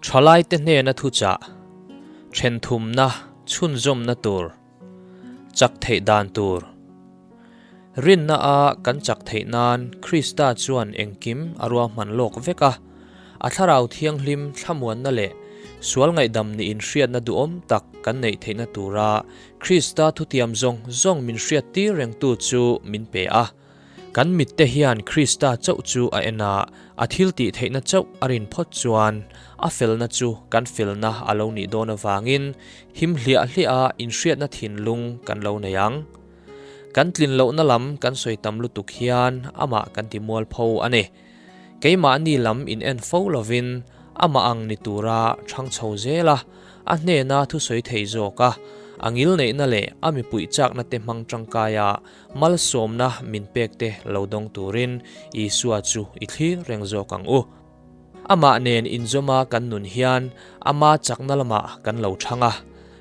Thalaite hnena thuchah, thenthumna, chhunzawmna tur, chak theih dan tur. Rinna a kan chak theih nan Krista chuan engkim a ruahman lawk vek a, a Thlarau Thianghlim thlamuanna leh sual ngaihdam nih inhriatna duhawm tak kan neih theihna tura Krista thutiam zawng zawng min hriattir rengtu chu min pe a. Kan mitte hian Krista chauh chu a en a, a thiltih theihna chauh a rin phawt chuan a felna chu kan felna a lo nih dawn avangin him hliah hliah a inhriatna thinlung kan lo nei ang. Kan tlin lohna lam kan sawi tam lutuk hian amah kan ti mualpho a ni. Keimahni lam in en fo lovin amah ang ni tura chhang chho zel a, a hnena thusawi thei zawk a, a ngilneihna leh a mipuih chakna te hmang tangkaia Malsawmna min pekte lo dawng turin Isua chu i thlir reng zawk ang u. Amah nen inzawma kan nun hian ama chakna lamah kan lo thang a,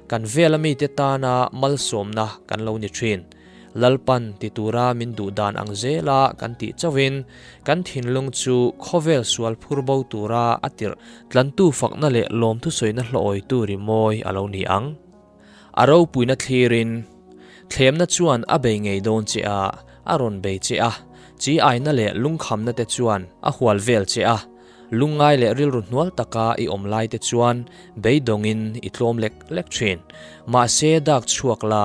kan vela mite tana malsawmna kan lo ni thin. Lalpan ti tura min duh dan ang zela kan tih chauhin kan thinlung chu khawvel sual phur bo tura a tirh tlantu fakna leh lawmthusawina hlawhawitu rimawi a lo ni ang. A ropuina thlirin, thlemna chuan a bei ngei dawn che a, a rawn bei che a, chi aina leh lungkhamna te chuan a hual vel che a, lungngai leh rilru hnual taka i awm lai te chuan beidawngin i tlawm lek lek thin. Mahse dak chhuak la,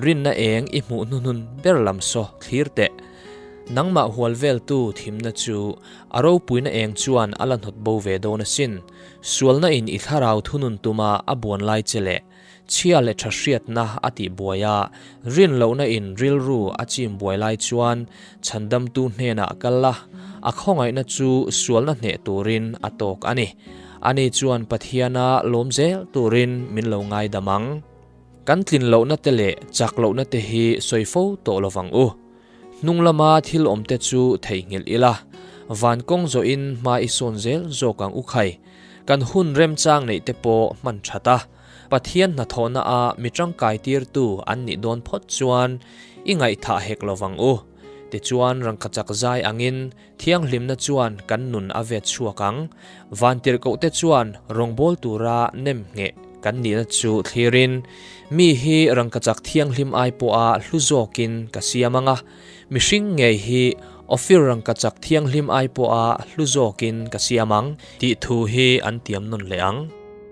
rinna eng i hmuh hnuhnun ber lam saw thlir teh. Nangmah hual veltu thimna chu a ropuina eng chuan a la hnawt bo ve dawn asin. Sualna in i thlarau thunun tuma a buan lai che leh chhia leh tha hriatna a tih buai a, rin lohna in rilru a chim buai lai chuan chhandamtu hnenah kal la, a khawngaihna chu sualna hneh turin a tawk a ni. Ani chuan Pathiana lawm zel turin min lo ngaidam ang. Kan tlin lohna te leh chak lohna te hi sawi fo tawh lovang u. Hnung lama thil awmte chu theihnghilh ila, van kawng zawhin hma i sawn zel zawk ang u khai. Kan hun remchang neih te pawh hman that a, Pathian hnathawhna a mi tangkai tirtu an nih dawn phawt chuan i ngaihthah hek lo vang u. Tichuan rangkachak zai angin thianghlimna chuan kan nun a vet chhuak ang. Vantirhkoh te chuan rawngbâwl tura nem ngheh kan nihna chu thlirin, Mi hi rangkachak thianghlim ai pawha hlu zawkin ka siam ang a, mihring ngei hi Ophir rangkachak thianghlim ai pawha hlu zawkin ka siam ang, tih thu hi an tiam nawn leh ang.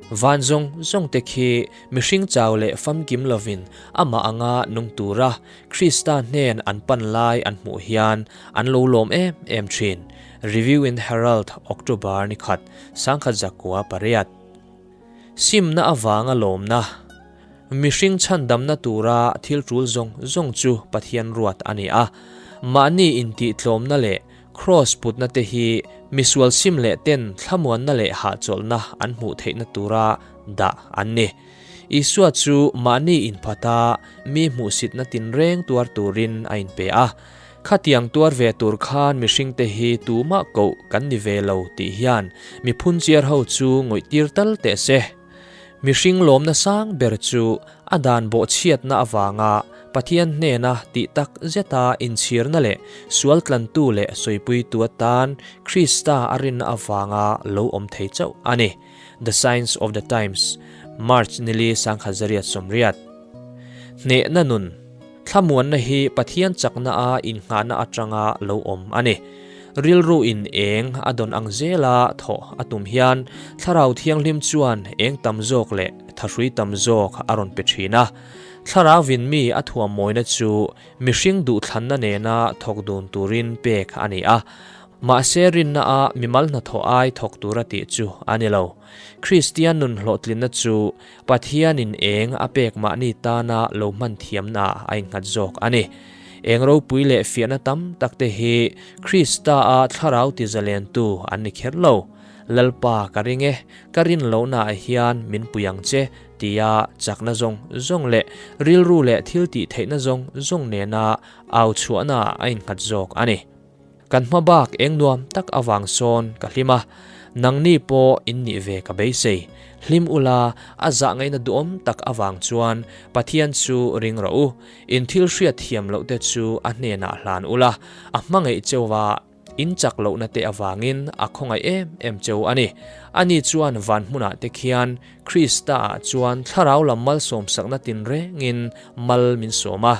Van zawng zawng te khi mihring chau leh famkim lovin amah anga nung tura Krista hnen an pan lai an hmuh hian an lo lawm em em thin. Review and Herald, October ni khat, 1908. Simna avanga lawmna, Mihring chhandamna tura thil tul zawng zawng chu Pathian ruat a ni a. Mahni intihtlawmna leh Kraws putna te hi misual sim leh ten thlamuanna leh hahchawlhna an hmuh theihna tura dah an ni. Isua chu mahni inphata mi hmuhsitna tinreng tuar turin a inpe a. Khatiang tuar ve tur khan mihringte hi tumah koh kan ni ve lo tih hian mi phunchiar ho chu ngawih tir tal teh se. Mihring lawmna sang ber chu a dan bawhchhiatna avanga Pathian hnena tih tak zeta inchhirna leh sual tlantu leh sawipuitu atan Krista a rinna avanga lo awm thei chauh a ni. The Signs of the Times, March nili 1980. Hnehna nun. Thlamuanna hi Pathian chakna a innghahna atanga lo awm a ni. Rilru in eng a dawn ang zela thawh a tum hian Thlarau Thianghlim chuan eng tam zawk leh thahrui tam zawk a rawn pe thin a. Thlarauin mi a thuammawina chu mihring duhthlanna nena thawk dun turin pek a ni a. Mahse rinna a mimal hnathawh ai thawk tura tih chu a ni lo. Kristian nun hlawhtlinna chu Pathianin eng a pek mahni tana lo hman thiamna a innghat zawk a ni. Eng ropui leh fiahna tam tak te hi Krista-a thlarau tizalentu an ni kher lo. Lalpa ka ring e, ka rin lohnaah hian min pui ang che tia chakna zawng zawng leh rilru leh thil tih theihna zawng zawng nena au chhuahnaah a innghat zawk a ni. Kan hma bak eng nuam tak avang sawn ka hlim a, nangni pawh in nih ve ka beisei. Hlim ula, a zah ngaihna duhawm tak avang chuan Pathian chu ring rawh u. In thil hriat thiam loh te chu a hnenah hlan ula, a hmangaih cheuh va, In chak lohna te avangin a khawngaih em em cheu a ni. Ani chuan van hmunah te khian Krista-ah chuan thlarau lam malsawmsakna tinrengin mal min sawm a.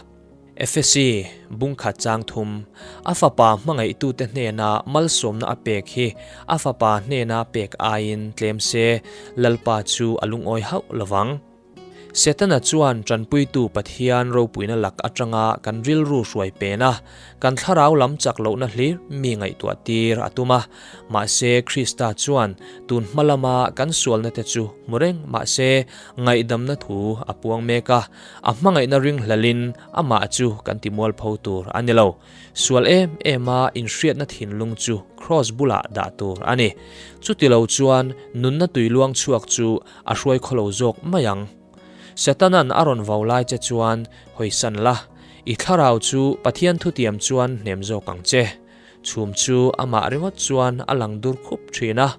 Efesi, bungkhat chang thum, a fapa hmangaihtute hnena malsawmna a pek hi a fapa hnena pek aiin tlem se Lalpa chu a lungawi hauh lovang. Setana chuan tanpuitu Pathian ropuina lak atanga kan rilru hruai pen a, kan thlarau lam chak lohna hlir mi ngaihtuah tir a tum a. Mahse Krista chuan tun hma lama kan sualna te chu hmu reng mahse ngaihdamna thu a puang mek a, a hmangaihna ring hlalin amah chu kan ti mualpho tur a ni lo. Sual em em a inhriatna thinlung chu Kraws bulah dah tur a ni. Chutilo chuan nunna tui luang chhuak chu a hruai khawlo zawk mai ang. Setanan a rawn vau lai che chuan hawisan la, i thlarau chu Pathian thutiam chuan hnem zawk ang che. Chhum chu amah ringawt chuan a lang dur khup thin a,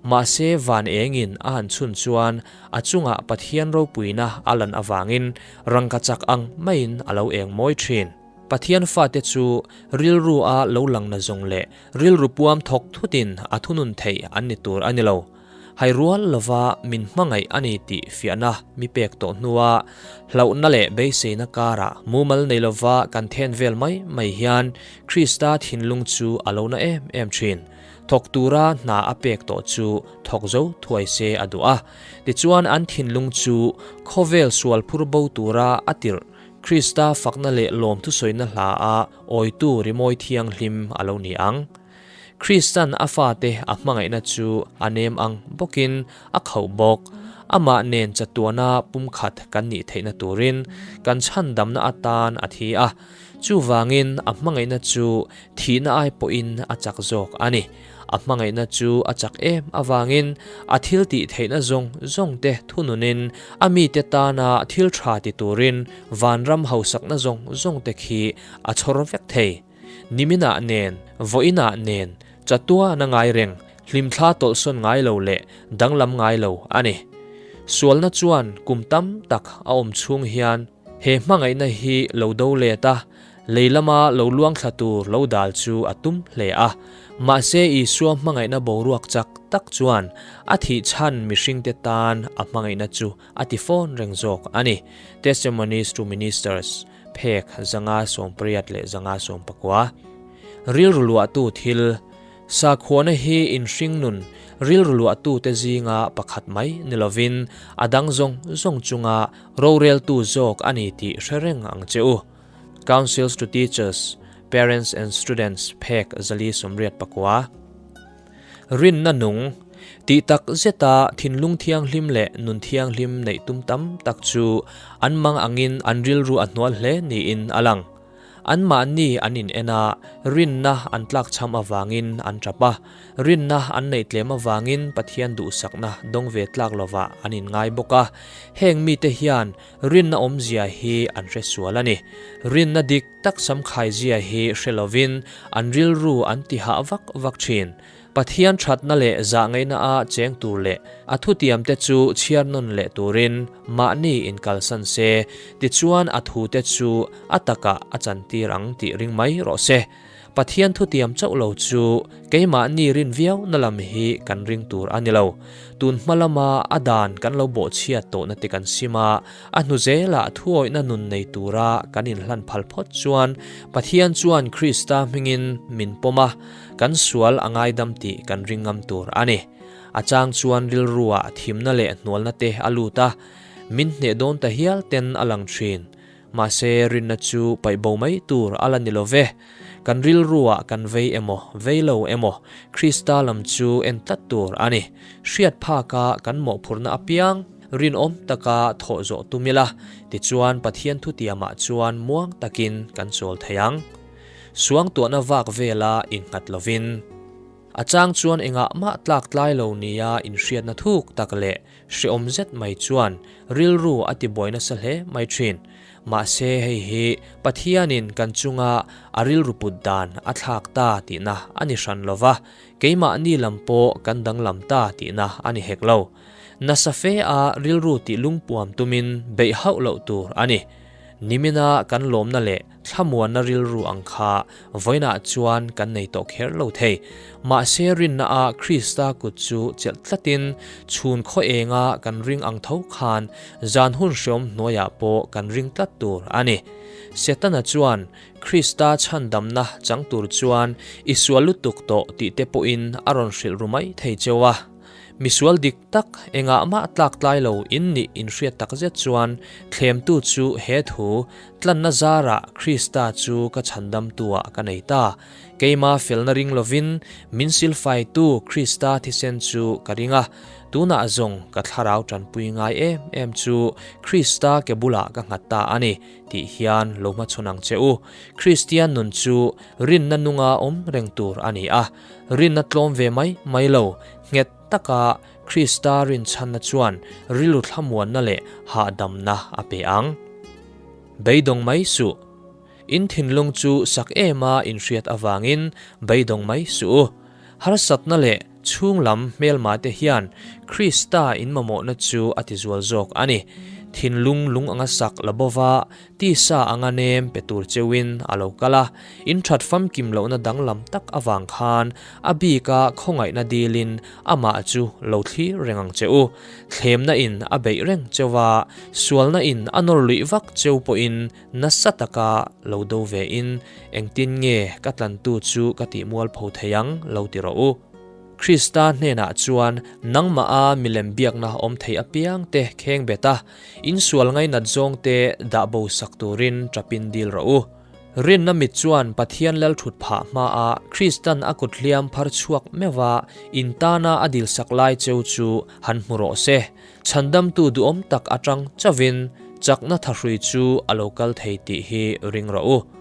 mahse van engin a han chhun chuan a chungah Pathian ropuina a lan avangin rangkachak ang maiin a lo eng mawi thin. Pathian fate chu rilru a lo lang na zawng leh rilru puam thawk thutin a thunun theih an ni tur a ni lo. Hai rual lova min hmangaih a ni tih fiahna mi pek tawh hnua hlauhna leh beiseina karah mumal nei lova kan then vel mai mai hian Krista thinlung chu a lo na em em thin. Thawk tura hna a pek tawh chu thawk zo thuai se a duh a. Tichuan an thinlung chu khawvel sual phur bo tura a tirh Krista fakna leh lawmthusawina hla a awitu rimawi thianghlim a lo ni ang. Kristan a fate a hmangaihna chu a nem ang bawkin a khauh bawk. Amah nen chatuana pumkhat kan nih theihna turin kan chhandamna atan a thi a. Chuvangin a hmangaihna chu thihna ai pawhin a chak zawk a ni. A hmangaihna chu a chak em avangin a thil tih theihna zawng zawngte thununin a mite tana thil tha ti turin vanram hausakna zawng zawngte khi a chhawr vek thei. Niminah nen, vawiinah nen, chatuan a ngai reng, hlimthla tawlhsawn ngai lo leh danglam ngai lo a ni. Sualna chuan kum tam tak a awm chhung hian he hmangaihna hi lo do let a, lei lama lo luangthla tur lo dal chu a tum hle a. Mahse Isua hmangaihna boruak chak tak chuan a thih chhan mihringte tan a hmangaihna chu a tifawn reng zawk a ni. Testimonies to Ministers. Phek 580 leh 590. Rilru luahtu thil, Sakhuana hi inhring nun rilru luahtute zinga pakhat mai ni lovin a dang zawng zawng chunga roreltu zawk a ni tih hre reng ang che u. Counsels to Teachers, Parents and Students phek 489. Rinna nung, tih tak zeta thinlung thianghlim leh nun thianghlim neih tum tam tak chu an mang angin an rilru a hnual hle niin a lang. Anmahni an in en a, rinna an tlakchham avangin an tap a, rinna an neih tlem avangin Pathian duhsakna dawng ve tlak lovah an inngai bawk a. Heng mite hian rinna awmzia hi an hre sual a ni. Rinna dik tak samkhaizia hi hre lovin an rilru an ti hah vak vak thin. Pathian thatna leh zahngaihna a cheng tur leh a thutiamte chu chhiar nawn leh turin mahni inkalsan se, tichuan a thute chu a takah a chantir ang tih ring mai rawh se. Pathian thutiam chauh lo chu keimahni rin viau na lam hi kan ring tur a ni lo. Tun hma lama a dan kan lo bawhchhiat tawhna te kan sim a, a hnu zelah thuawihna nun nei tura kan inhlan phal phawt chuan Pathian chuan Krista hmingin min pawm a, kan sual a ngaidam tih kan ring ngam tur a ni. A chang chuan rilruah thimna leh hnualna te a lut a, min hneh dawn ta hial ten a lang thin. Mahse, rinna chu paih bo mai tur a la ni lo ve. Kan rilruah kan vei emaw, vei lo emaw, Krista lam chu en tlat tur a ni. Hriat phaka kan mawhphurhna apiang rinawm taka thawh zawh tum ila, tichuan Pathian thutiamah chuan muang takin kan chawl thei ang. Suangtuahna vak vela innghat lovin. A chang chuan engah mah tlak tlai lo nia inhriatna thuk tak leh Hreawm zet mai chuan rilru a ti buai nasa hle mai thin. Mahse hei hi Pathianin kan chunga a rilru put dan a thlak ta tihna a ni hran lo va, keimahni lam pawh kan danglam ta tihna a ni hek lo. Nasa fe a rilru tih lungpuam tumin beih hauh loh tur a ni. Nimina kan lawmna leh thlamuanna rilru ang kha vawiinah chuan kan nei tawh kher lo thei. Mahse rinna-a Krista kut chu chelh tlatin chhun khaw enga kan ring ang tho khan zan hun hreawm hnuaiah pawh kan ring tlat tur a ni. Setana chuan Krista chhandamna chang tur chuan i sual lutuk tawh tih te pawhin a rawn hrilh ru mai thei cheu a. Misual dik tak engah mah tlak tlai lo in nih inhriat tak zet chuan thlemtu chu he thu tlanna zarah Krista chu ka chhandamtuah ka nei ta. Keima felna ring lovin min silfaitu Krista thisen chu ka ring a, tunah zawng ka thlarau tanpui ngai em em chu Krista ke bulah ka nghat ta a ni tih hian lo hmachhawn ang che u. Kristian nun chu rinna nunga awm reng tur a ni a, Rinna tlawm ve mai mai lo, nghet taka Krista rinchhanna chuan rilru thlamuanna leh hahdamna a pe ang. Beidawng mai suh. In thinlung chu sak ema inhriat avangin beidawng mai suh u. Harsatna leh chhunglam hmelmate hian Krista in mamawhna chu a tizual zawk a ni. Thinlung lung anga sak la bova Tisa anga nem pe tur cheuhin a lo kal a, in that famkim lohna danglam tak avang khan a bika khawngaihna dilin amah chu lo thlir reng ang che u. Thlemna in a beih reng cheu a, sualna in a nawr luih vak cheu pawhin nasa taka lo do ve in engtin nge ka tlantu chu ka tih mualpho thei ang lo ti rawh u. Krista hnenah chuan nangmah a milem biakna awm thei apiang te kheng bet a, Insual ngainat zawngte dah bo sak turin ṭapin dil rawh u. Rinna mit chuan Pathian lal ṭhut phah hmaa Kristan a kut hliam phar chhuak meuh a, in tana a dil sak lai cheu chu han hmu rawh se. Chhandamtu duhawm tak aṭang chauhin chakna thahrui chu a lo kal thei tih hi ring rawh u.